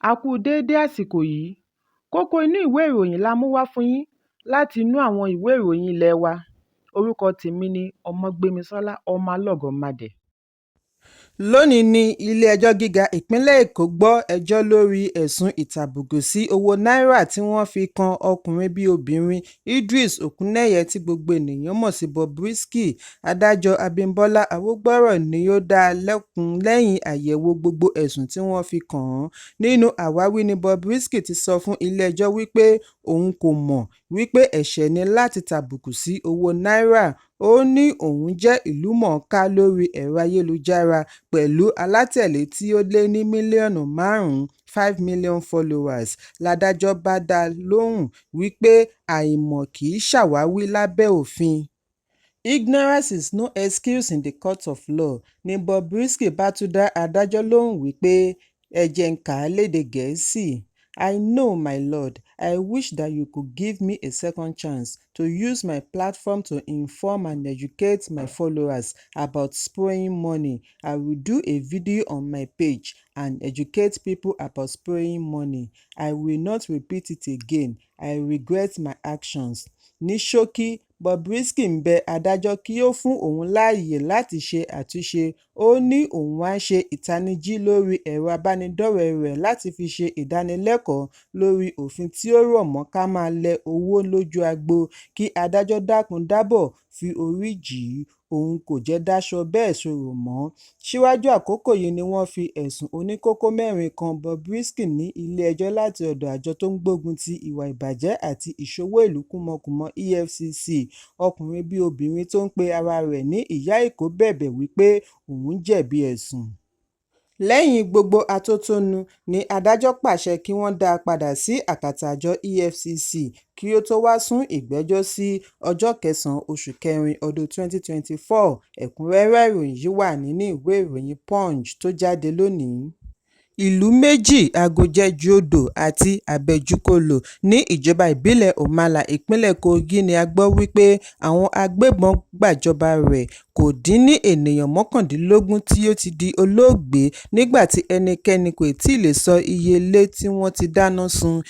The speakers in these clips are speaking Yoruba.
A kú déédé àsìkò yìí. Kókó inú ìwé ìròyìn la mú wá fún yín láti inú àwọn ìwé ìròyìn ilé wa. Orúkọ tèmi ni Ọmọgbémisọ́lá Ọmọlọ́gọ̀mádé. Lónìí ní ilé-ẹjọ́ gíga ìpínlẹ̀ Èkó gbọ́ ẹjọ́ lórí ẹ̀sùn ìtàbùkù sí owó náírà tí wọ́n fi kan ọkùnrin-bí-obìnrin Idris Okuneye tí gbogbo ènìyàn mọ̀ sí Bobrisky. Adájọ́ Abímbọ́lá Awogboro ni ó dá a lẹ́kun lẹ́yìn àyẹ̀wò gbogbo ẹ̀sùn tí wọ́n fi kàn án. Nínú àwáwí ni Bobrisky ti sọ fún ilé-ẹjọ́ wípé òun kò mọ̀ wípé ẹ̀ṣẹ̀ ni láti tàbùkù sí owó náírà. Ó ní òun jẹ́ ìlúmọ̀ọ́ká lórí ẹ̀rọ ayélujára pẹ̀lú alátẹ̀lé tí ó lé ní mílíọ̀nù márùn-ún 5 million followers. Ládájọ́ bá dá a lóhùn wípé àìmọ̀ kì í ṣàwáwí lábẹ́ òfin. Ignorance is no excuse in the court of law, ni Bobrisky bá tún dá adájọ́ lóhùn wípé, ẹ jẹ́ n kà á lédè Gẹ̀ẹ́sì. I know, my lord, I wish that you could give me a second chance to use my platform to inform and educate my followers about spraying money. I will do a video on my page and educate people about spraying money. I will not repeat it again. I regret my actions. Ní ṣókí, Bobrisky ń bẹ adájọ́ kí ó fún òun láàyè láti ṣe àtúnṣe. Ó ní òun á ṣe ìtanijí lórí ẹ̀rọ ìbánidọ́rẹ̀ẹ́ rẹ̀ láti fi ṣe ìdánilẹ́kọ̀ọ́ lórí òfin tí ó rọ̀ mọ́ ká máa lẹ owó lójú agbo, kí adájọ́ dákun dábọ̀ fi orí jì í, òun kò jẹ́ dáṣọ bẹ́ẹ̀ sọ̀rọ̀ mọ́. Síwájú àkókò yìí ni wọ́n fi ẹ̀sùn oníkókó mẹ́rin kan Bobrisky ní ilé-ẹjọ́ láti ọ̀dọ̀ àjọ tó ń gbógun ti ìwà ìbàjẹ́ àti ìṣowó ìlú kúmọkùmọ EFCC. Ọkùnrin-bí-obìnrin tó ń pe ara rẹ̀ ní Ìyá Èkó bẹ̀bẹ̀ wípé òun jẹ̀bi ẹ̀sùn. Lẹ́yìn gbogbo atótónu ní adájọ́ pàṣẹ kí wọ́n dá a padà sí akátá àjọ EFCC kí ó tó wáá sún ìgbẹ́jọ́ sí ọjọ́ kẹsàn-án oṣù kẹrin ọdún 2024. Ẹ̀kúnrẹ́rẹ́ ìròyìn yìí wà nínú ìwé ìròyìn Punch tó jáde lónìí. Ìlú méjì, Àgójẹ́jù-Odò àti Àbẹ́jùkọlò ní ìjọba ìbílẹ̀ Omala, ìpínlẹ̀ Kogi ni a gbọ́ wípé àwọn agbébọn gbàjọba rẹ̀. Kò dín ní ènìyàn 19 tí ó ti di olóògbé nígbà tí ẹnikẹ́ni kò tíì lè sọ iye ilé tí wọ́n ti dáná sun.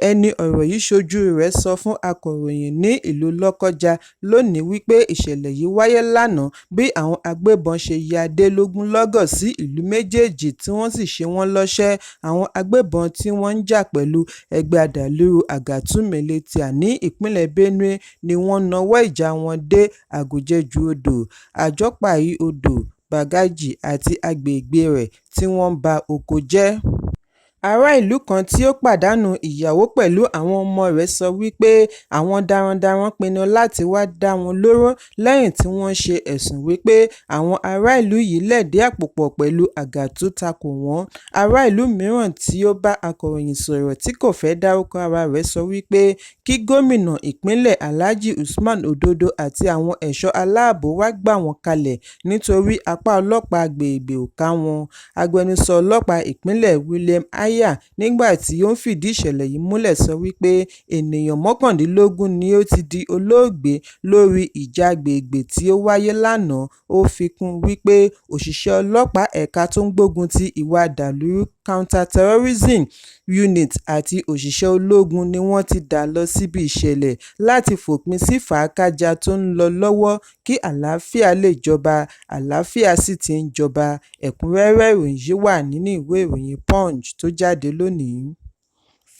Ẹni ọ̀rọ̀ yìí ṣojú rẹ̀ sọ fún akọ̀ròyìn ní ìlú Lọ́kọ́ja lónìí wípé ìṣẹ̀lẹ̀ yìí wáyé lánàá bí àwọn agbébọn ṣe ya dé lógúnlọ́gọ̀ sí ìlú méjèèjì tí wọ́n sì ṣe wọ́n lọ́ṣẹ́. Àwọn agbébọn tí wọ́n ń jà pẹ̀lú ẹgbẹ́ adàlúrú Àgàtú Militia ní ìpínlẹ̀ Benue ni wọ́n nawọ́ ìjà wọn dé Àgójẹ́jù-Odò, Àjọpàí-Odò, Bàgàjì àti agbègbè rẹ̀ tí wọ́n ba oko jẹ́. Ará ìlú kan tí ó pàdánù ìyàwó pẹ̀lú àwọn ọmọ rẹ̀ sọ wípé àwọn darandaran pinnu láti wá dá wọn lóró lẹ́yìn tí wọ́n ṣe ẹ̀sùn wípé àwọn ará ìlú yìí lẹ̀dí àpò pọ̀ pẹ̀lú Àgàtú takò wọ́n. Ará ìlú mìíràn tí ó bá akọ̀ròyìn sọ̀rọ̀ tí kò fẹ́ dárúkọ ara rẹ̀ sọ wípé kí gómìnà ìpínlẹ̀ Alhaji Usman Ododo àti àwọn ẹ̀ṣọ́ aláàbò wá gbà wọ́n kalẹ̀ nítorí apá ọlọ́pàá agbègbè ò ká wọn. Agbẹnusọ ọlọ́pàá ìpínlẹ̀ William Aya nígbà tí ó ń fìdí ìṣẹ̀lẹ̀ yìí múlẹ̀ sọ wípé ènìyàn 19 ni ó ti di olóògbé lórí ìjà agbègbè tí ó wáyé lánàá. Ó fi kún un wípé òṣìṣẹ́ ọlọ́pàá ẹ̀ka tó ń gbógun ti ìwà ọ̀dàlúrú Counter-Terrorism Unit àti òṣìṣẹ́ ológun ni wọ́n ti dá lọ síbi ìṣẹ̀lẹ̀ láti fòpin sí fàákàjàá tó ń lọ lọ́wọ́ kí àlàáfíà lè jọba. Àlàáfíà sì ti ń jọba. Ẹ̀kúnrẹ́rẹ́ ìròyìn yìí wà nínú ìwé ìròyìn Punch tó jáde lónìí.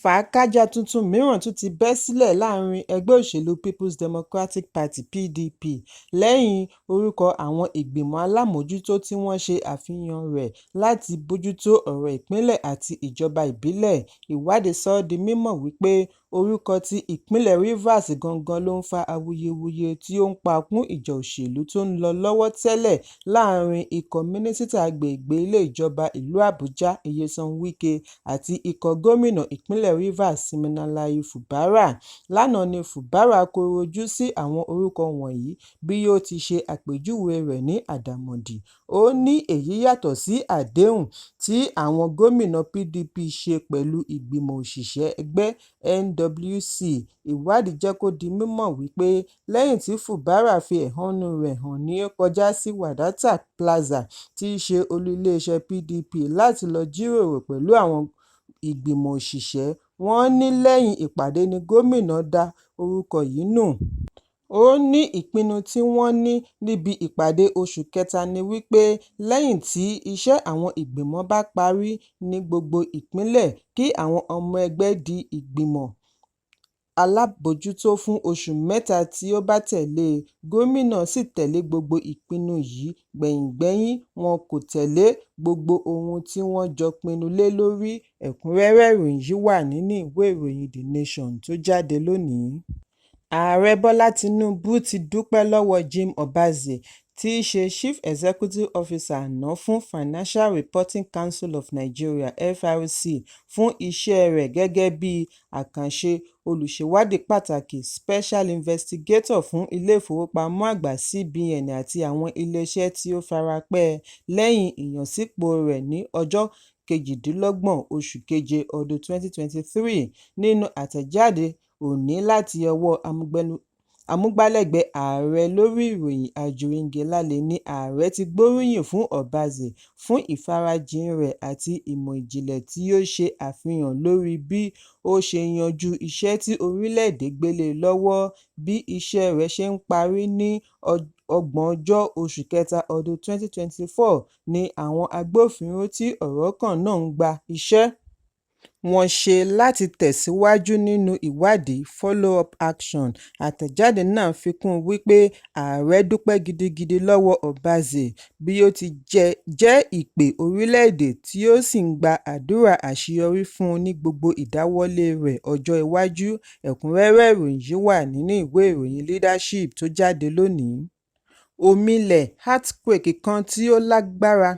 Fàákájàá tuntun mìíràn tún ti bẹ́ sílẹ̀ láàrin ẹgbẹ́ òṣèlú People's Democratic Party (PDP) lẹ́yìn orúkọ àwọn ìgbìmọ̀ alámòójútó tí wọ́n ṣe àfihàn rẹ̀ láti bójútó ọ̀rọ̀ ìpínlẹ̀ àti ìjọba ìbílẹ̀. Ìwádìí sọ ọ́ di mímọ̀ wípé orúkọ tí ìpínlẹ̀ Rivers gangan ló ń fa awuyewuye tí ó ń pa kún ìjà òṣèlú tó ń lọ lọ́wọ́ tẹ́lẹ̀ láàrin ikọ̀ mínísítà agbègbè ilé ìjọba ìlú Àbújá Nyesom Wike àti ikọ̀ gómìnà ìpínlẹ̀ Rivers Siminalayi Fubara. Lánàá ní Fubara kọ̀rọ̀ ojú sí àwọn orúkọ wọ̀nyí bí ó ti ṣe àpèjúwe rẹ̀ ní àdàmọ̀dì. Ó ní èyí yàtọ̀ sí àdéhùn tí àwọn gómìnà PDP ṣe pẹ̀lú ìgbìmọ̀ òṣìṣẹ́ ẹgbẹ́ NWC. Ìwádìí jẹ́ kó di mímọ̀ wípé lẹ́yìn tí Fubara fi ẹ̀hónú rẹ̀ hàn ní ó kọjá sí Wadata Plaza tí í ṣe olú iléeṣẹ́ PDP láti lọ́ọ́ jíròrò pẹ̀lú àwọn ìgbìmọ̀ òṣìṣẹ́. Wọ́n ní lẹ́yìn ìpàdé ní gómìnà da orúkọ yìí nù. Ó ní ìpinnu tí wọ́n ní níbi ìpàdé oṣù kẹta ni wípé lẹ́yìn tí iṣẹ́ àwọn ìgbìmọ̀ bá parí ní gbogbo ìpínlẹ̀ kí àwọn ọmọ ẹgbẹ́ di ìgbìmọ̀ alábòójútó fún oṣù mẹ́ta tí ó bá tẹ̀lé e. Gómìnà sì tẹ̀lé gbogbo ìpinnu yìí, gbẹ̀yìn-gbẹ́yín wọn kò tẹ̀lé gbogbo ohun tí wọ́n jọ pinnu lé lórí. Ẹ̀kúnrẹ́rẹ́ ìròyìn yìí wà nínú ìwé ìròyìn The Nation tó jáde lónìí. Ààrẹ Bọ́lá Tinubu ti dúpẹ́ lọ́wọ́ Jim Obazee, tí í ṣe Chief Executive Officer àná fún Financial Reporting Council of Nigeria (FRC) fún iṣẹ́ rẹ̀ gẹ́gẹ́ bí àkànṣe olùṣèwádìí pàtàkì Special Investigator fún Ilé-ìfowópamọ́ Àgbà CBN àti àwọn ilé-iṣẹ́ tí ó farapẹ́ lẹ́yìn ìyànsípò rẹ̀ ní ọjọ́ 28 oṣù keje ọdún 2023. Nínú àtẹ̀jáde òní láti ọwọ́ amúgbálẹ́gbẹ̀ẹ́ ààrẹ lórí ìròyìn Ajuri Ngelale ní ààrẹ ti gbóríyìn fún Obazee fún ìfarajìn rẹ̀ àti ìmọ̀ ìjìnlẹ̀ tí ó ṣe àfihàn lórí bí ó ṣe yanjú iṣẹ́ tí orílẹ̀-èdè gbé lé e lọ́wọ́. Bí iṣẹ́ rẹ̀ ṣe ń parí ní ọgbọ̀njọ́ oṣù kẹta ọdún 2024 ni àwọn agbófinró tí ọ̀rọ̀ kàn náà ń gba iṣẹ́ wọn ṣe láti tẹ̀síwájú nínú ìwádìí follow-up action. Àtẹ̀jáde náà fi kún un wípé ààrẹ dúpẹ́ gidigidi lọ́wọ́ Obazee bí ó ti jẹ́ ìpè orílẹ̀-èdè tí ó sì ń gba àdúrà àṣeyọrí fún un ní gbogbo ìdáwọ́lé rẹ̀ ọjọ́ iwájú. Ẹ̀kúnrẹ́rẹ́ ìròyìn yìí wà nínú ìwé ìròyìn Leadership tó jáde lónìí. Omílẹ̀ earthquake kan tí ó lágbára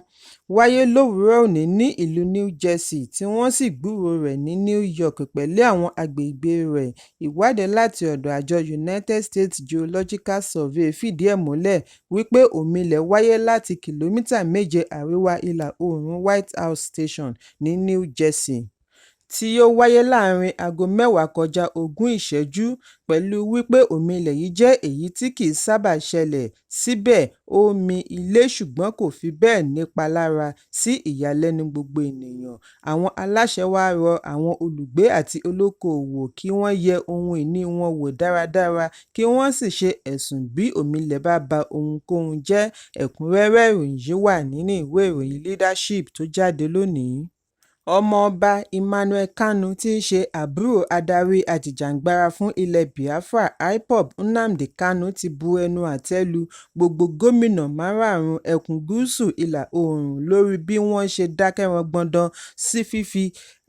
wáyé lówùúrọ̀ òní ní ìlú New Jersey tí wọ́n sì gbúròó rẹ̀ ní New York pẹ̀lú àwọn agbègbè rẹ̀. Ìwádìí láti ọ̀dọ̀ àjọ United States Geological Survey fìdí ẹ̀ múlẹ̀ wípé omílẹ̀ wáyé láti kìlómítà 7 àríwá ìlà-oòrùn White House Station ní New Jersey, tí ó wáyé láàárín aago 9:20. Pẹ̀lú wípé omílẹ̀ yìí jẹ́ èyí tí kìí sábà ṣẹlẹ̀, síbẹ̀ ó mi ilẹ̀ ṣùgbọ́n kò fi bẹ́ẹ̀ nípa lára, sí ìyàlẹ́nu gbogbo ènìyàn. Àwọn aláṣẹ wá rọ àwọn olùgbé àti olókoòwò kí wọ́n yẹ ohun ìní wọn wò dáradára kí wọ́n sì ṣe ẹ̀sùn bí omílẹ̀ bá ba ohunkóhun jẹ́. Ẹ̀kúnrẹ́rẹ́ ìròyìn yìí wà nínú ìwé ìròyìn Leadership tó jáde lónìí. Ọmọọba Emmanuel Kanu tí í ṣe àbúrò adarí ajìjàgbara fún ilẹ̀ Biafra IPOB Nnamdi Kanu ti bu ẹnu àtẹ́ lu gbogbo gómìnà márààrún ẹkùn gúúsù ìlà-oòrùn lórí bí wọ́n ṣe dákẹ́ rangbọndan sí fífi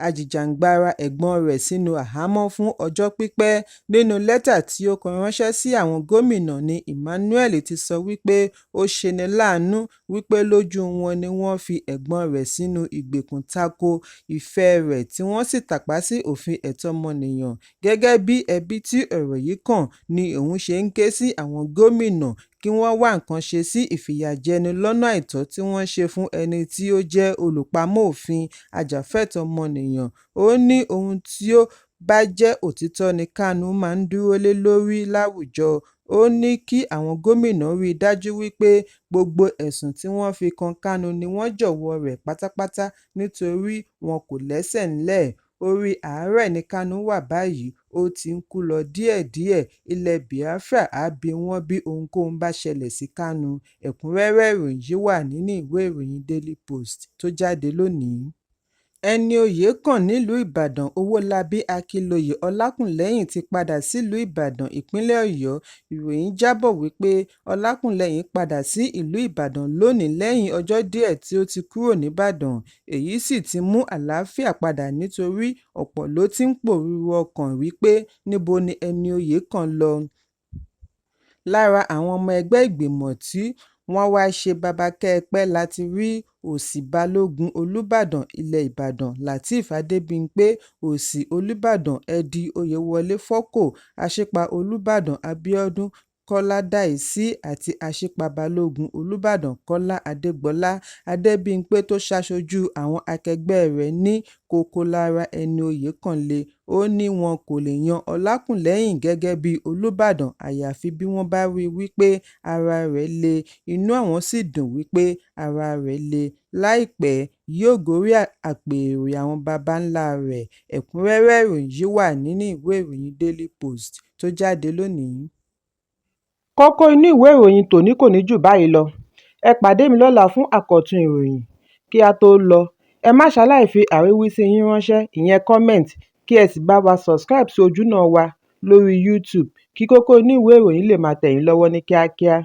ajìjàgbara ẹ̀gbọ́n rẹ̀ sínú àhámọ́ fún ọjọ́ pípẹ́. Nínú lẹ́tà tí ó kọ ránṣẹ́ sí àwọn gómìnà ní Emmanuel ti sọ wípé ó ṣeni láàánú wípé lójú wọn ni wọ́n fi ẹ̀gbọ́n rẹ̀ sínú ìgbèkùn tako ìfẹ́ rẹ̀ tí wọ́n sì tàpá sí òfin ẹ̀tọ́ ọmọnìyàn. Gẹ́gẹ́ bí ẹbí tí ọ̀rọ̀ yìí kàn ní òun ṣe ń ké sí àwọn gómìnà kí wọ́n wá nǹkan ṣe sí ìfìyàjẹni lọ́nà àìtọ́ tí wọ́n ṣe fún ẹni tí ó jẹ́ olùpamọ́ òfin ajàfẹ́tọ̀ọ́ ọmọnìyàn. Ó ní ohun tí ó bá jẹ́ òtítọ́ ní Kanu máa ń dúró lé lórí láwùjọ. Ó ní kí àwọn gómìnà rí i dájú wípé gbogbo ẹ̀sùn tí wọ́n fi kan Kanu ni wọ́n jọ̀wọ́ rẹ̀ pátápátá nítorí wọn kò lẹ́sẹ̀ ńlẹ̀. Orí àárẹ̀ ní Kanu wà báyìí, ó ti ń kú lọ díẹ̀díẹ̀. Ilẹ̀ Biafra á bi wọ́n bí ohunkóhun bá ṣẹlẹ̀ sí Kanu. Ẹ̀kúnrẹ́rẹ́ ìròyìn yìí wà nínú ìwé ìròyìn Daily Post tó jáde lónìí. Ẹni oyè kàn nílùú Ìbàdàn Ọwọ́labí Akínlóye Ọlákúlẹ́hìn ti padà sílùú Ìbàdàn, ìpínlẹ̀ Ọ̀yọ́. Ìròyìn jábọ̀ wípé Ọlákúlẹ́hìn padà sí ìlú Ìbàdàn lónìí lẹ́yìn ọjọ́ díẹ̀ tí ó ti kúrò níbàdàn. Èyí sì ti mú àlàáfíà padà nítorí ọ̀pọ̀ ló ti ń pòrúurú ọkàn wípé níbo ni ẹni oyè kàn lọ. Lára àwọn ọmọ ẹgbẹ́ ìgbìmọ̀ tí wọ́n wáá ṣe baba-kẹ́ẹ-pẹ́ láti rí òsì balógun olùbàdàn ilẹ̀ ìbàdàn lateef adébímpé, òsì olùbàdàn édì oyewole fọ́kọ̀, àṣìpa olùbàdàn abiodun. Kọ́lá Daisy àti Aṣípa Balógun Olúbàdàn Kọ́lá Adégbọlá Adébímpé tó ṣaṣojú àwọn akẹgbẹ́ rẹ̀ ní kókó lára ẹni oyè kan lé. Ó ní wọn kò lè yan Ọlákùlẹ́hìn gẹ́gẹ́ bíi Olúbàdàn àyàfi bí wọ́n bá rí i wípé ara rẹ̀ le, inú àwọn sì dùn wípé ara rẹ̀ le, láìpẹ́ yóò gorí apèrè àwọn baba ńlá rẹ̀. Ẹ̀kúnrẹ́rẹ́ ìròyìn yìí wà nínú ìwé ìròyìn Daily Post tó jáde lónìí. Kókó inú ìwé ìròyìn tòní kò ní jù báyìí lọ. Ẹ pàdé mi lọ́la fún àkọ́tún ìròyìn. Kí á tó lọ, ẹ má ṣaláì fi àríwísí yín ránṣẹ́, ìyẹn comment, kí ẹ sì bá wa subscribe sí ojúnà wa lórí YouTube kí kókó inú ìwé ìròyìn lè máa tẹ̀ yín lọ́wọ́ ní kíákíá.